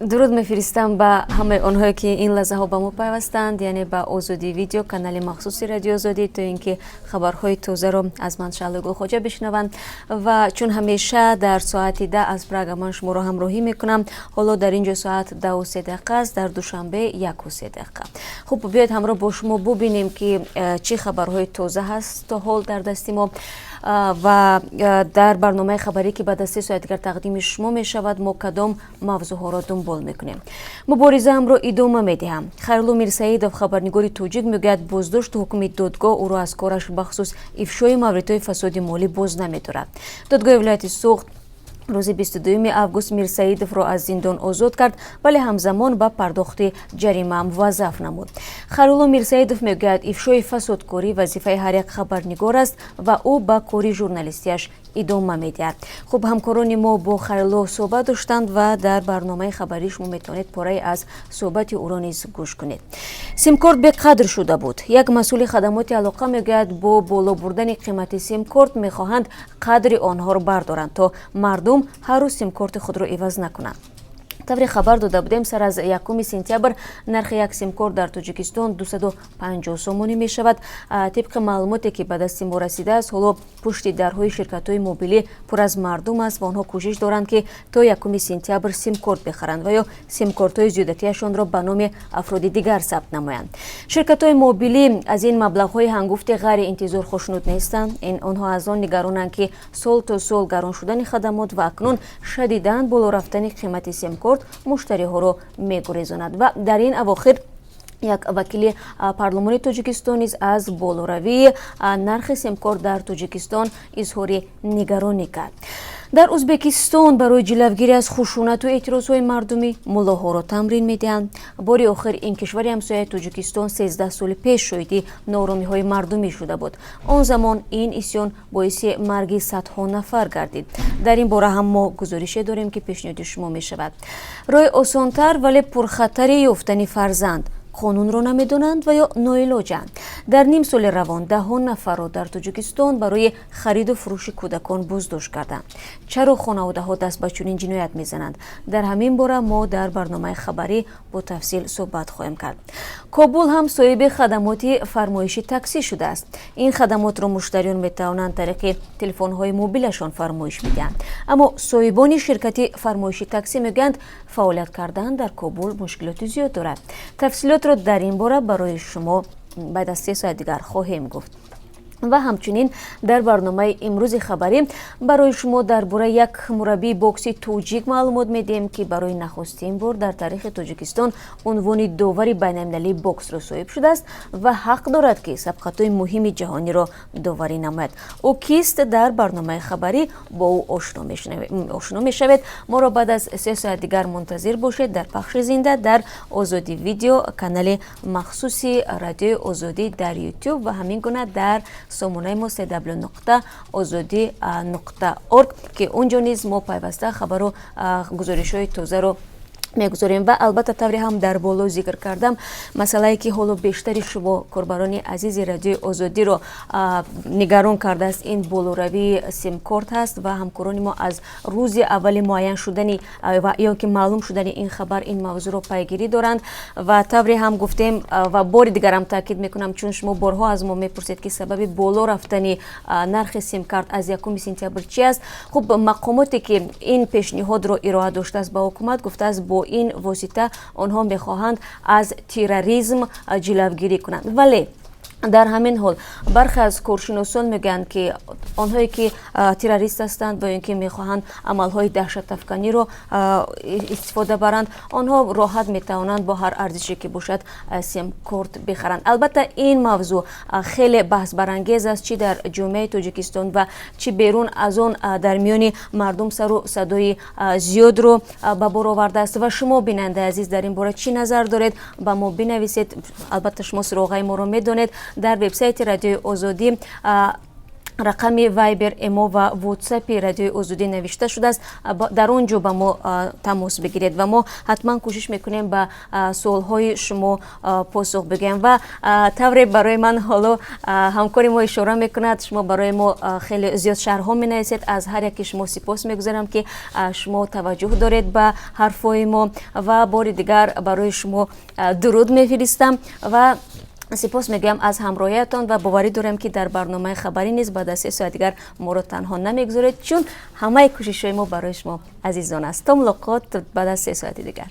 Дуруд мефиристам ба ҳамаи онҳое, ки ин лаҳзаҳо ба мо пайвастанд, яъне ба Озодӣ Видео, канали махсуси Радиои Озодӣ, то ин ки хабарҳои тозаро аз ман, Шаҳлои Гулхоҷа, бишнаванд. Ва чун ҳамеша дар соати 10 аз Прага ман шуморо ҳамроҳӣ мекунам. Ҳоло дар ин ҷо соат 10:03 дақиқа аст, дар Душанбе 1:03 дақиқа. Хуб, биёед, ҳамроҳ бо шумо бубинем, ки чӣ хабарҳои тоза ҳаст то ҳол дар дасти мо. Ва дар барномаи хабарӣ, ки баъд аз 3 соат дигар тақдими шумо мешавад, мо кадом мавзӯъҳоро дунбол мекунем. Муборизаамро идома медиҳам. Хайрулло Мирсаидов, хабарнигори тоҷик, мегӯяд, боздошту ҳукми додгоҳ ӯро аз кораш, бахусус ифшои мавридҳои фасоди молӣ, боз намедорад. Додгоҳи вилояти Суғд рӯзи 22 август Мирсаидовро аз зиндон озод кард, вале ҳамзамон ба пардохти ҷарима муваззаф намуд. Хайрулло Мирсаидов мегӯяд, ифшои фасодкорӣ вазифаи ҳар як хабарнигор аст ва ӯ ба кори журналистиаш идома медиҳад. Хуб, ҳамкорони мо бо Хайрулло суҳбат доштанд ва дар барномаи хабарӣ шумо метавонед порае аз суҳбати ӯро низ гӯш кунед. Симкорт беқадр шуда буд. Як масъули хадамоти алоқа мегӯяд, бо боло бурдани қимати симкорт мехоҳанд қадри онҳоро бардоранд, то мардум ҳар рӯз симкорти худро иваз накунанд. Тавре хабар дода будем, сар аз 1 сентябр нархи як симкорт дар Тоҷикистон 250 сомонӣ мешавад. Тибқи маълумоте, ки ба дасти мо расидааст, ҳоло пушти дарҳои ширкатҳои мобилӣ пур аз мардум аст ва онҳо кӯшиш доранд, ки то 1 сентябр симкорт бихаранд ва ё симкортҳои зиёдатиашонро ба номи афроди дигар сабт намоянд. Ширкатҳои мобилӣ аз ин маблағҳои ҳангуфти ғайриинтизор хушнуд нестанд. Онҳо аз он нигаронанд, ки сол то сол гарон шудани хадамот ва акнун шадидан боло рафтани қимати симкорт муштариҳоро мегурезонад. Ва дар ин авохир як вакили парлумони Тоҷикистон низ аз болоравии нархи симкорт дар Тоҷикистон изҳори нигаронӣ кард. Дар Ӯзбекистон барои ҷилавгирӣ аз хушунату эътирозҳои мардумӣ муллоҳоро тамрин медиҳанд. Бори охир ин кишвари ҳамсояи Тоҷикистон 13 соли пеш шоҳиди нооромиҳои мардумӣ шуда буд. Он замон ин исён боиси марги садҳо нафар гардид. Дар ин бора ҳам мо гузорише дорем, ки пешниҳоди шумо мешавад. Роҳи осонтар, вале пурхатари ёфтани фарзанд: қонунро намедонанд ва ё ноилоҷанд? Дар ним соли равон даҳон нафарро дар Тоҷикистон барои хариду фурӯши кӯдакон боздошт карданд. Чаро хонаводаҳо даст ба чунин ҷиноят мезананд? Дар ҳамин бора мо дар барномаи хабарӣ бо тафсил суҳбат хоҳем кард. Кобул ҳам соҳиби хадамоти фармоиши таксӣ шудааст. Ин хадамотро муштариён метавонанд тариқи телефонҳои мобилашон фармоиш бидиҳанд, аммо соҳибони ширкати фармоиши таксӣ мегӯянд, фаъолият кардан дар Кобул мушкилоти зиёд дорад. Тафсилотро дар ин бора барои шумо баъд аз 3 соат дигар хоҳем гуфт. Ва ҳамчунин дар барномаи имрӯзи хабарӣ барои шумо дар бораи як мураббии бокси тоҷик маълумот медиҳем, ки барои нахустин бор дар таърихи Тоҷикистон унвони довари байналмилалии боксро соҳиб шудааст ва ҳақ дорад, ки сабқатҳои муҳими ҷаҳониро доварӣ намояд. Ӯ кист? Дар барномаи хабарӣ бо ӯ ошно мешавед. Моро баъд аз 3 соат дигар мунтазир бошед дар пахши зинда дар Озодӣ Видео, канали махсуси Радиои Озодӣ дар Ютуб ва ҳамин гуна дар сомонаи мо www.ozodi.org, ки он ҷо низ мо пайваста хабару гузоришҳои тозаро мегузорем. Ва албатта, тавре ҳам дар боло зикр кардам, масъалае, ки ҳоло бештари шумо, корбарони азизи Радиои Озодиро, нигарон кардааст, ин болоравии симкорт ҳаст. Ва ҳамкорони мо аз рӯзи аввали муайян шудани ва ё ки маълум шудани ин хабар ин мавзӯъро пайгирӣ доранд. Ва тавре ҳам гуфтем ва бори дигарам таъкид мекунам, чун шумо борҳо аз мо мепурсед, ки сабаби боло рафтани нархи симкарт аз 1 сентябр чи аст. Хуб, мақомоте, ки ин пешниҳодро ироа доштааст ба ҳукумат, гуфтааст, бо ин восита онҳо мехоҳанд аз терроризм ҷилавгирӣ кунанд. Вале дар ҳамин ҳол бархе аз коршиносон мегӯянд, ки онҳое, ки террорист ҳастанд ва ин ки мехоҳанд амалҳои даҳшатафканиро истифода баранд, онҳо роҳат метавонанд бо ҳар арзише ки бошад симкорт бихаранд. Албатта, ин мавзӯъ хеле баҳсбарангез аст, чӣ дар ҷомеаи Тоҷикистон ва чӣ берун аз он дар миёни мардум сару садои зиёдро ба бор овардааст. Ва шумо, бинандаи азиз, дар ин бора чӣ назар доред, ба мо бинависед. Албатта, шумо суроғаи моро медонед. Дар вебсайти Радиои Озодӣ Рақами Вайбер, Имо ва Ватсапи Радиои Озодӣ навишта шудааст. Дар он ҷо ба мо тамос бигиред ва мо ҳатман кӯшиш мекунем, ба суолҳои шумо посух бигӯем. Ва тавре барои ман ҳоло ҳамкори мо ишора мекунад, шумо барои мо хеле зиёд шарҳҳо менависед. Аз ҳар яке шумо сипос мегузарам, ки шумо таваҷҷӯҳ доред ба ҳарфҳои мо, ва бори дигар барои шумо дуруд мефиристам ва сипос мегӯям аз ҳамроҳиятон. Ва боварӣ дорам, ки дар барномаи хабарӣ низ баъд аз 3 соат дигар моро танҳо намегузоред, чун ҳамаи кӯшишҳои мо барои шумо азизон аст. То мулоқот баъд аз 3 соати дигар.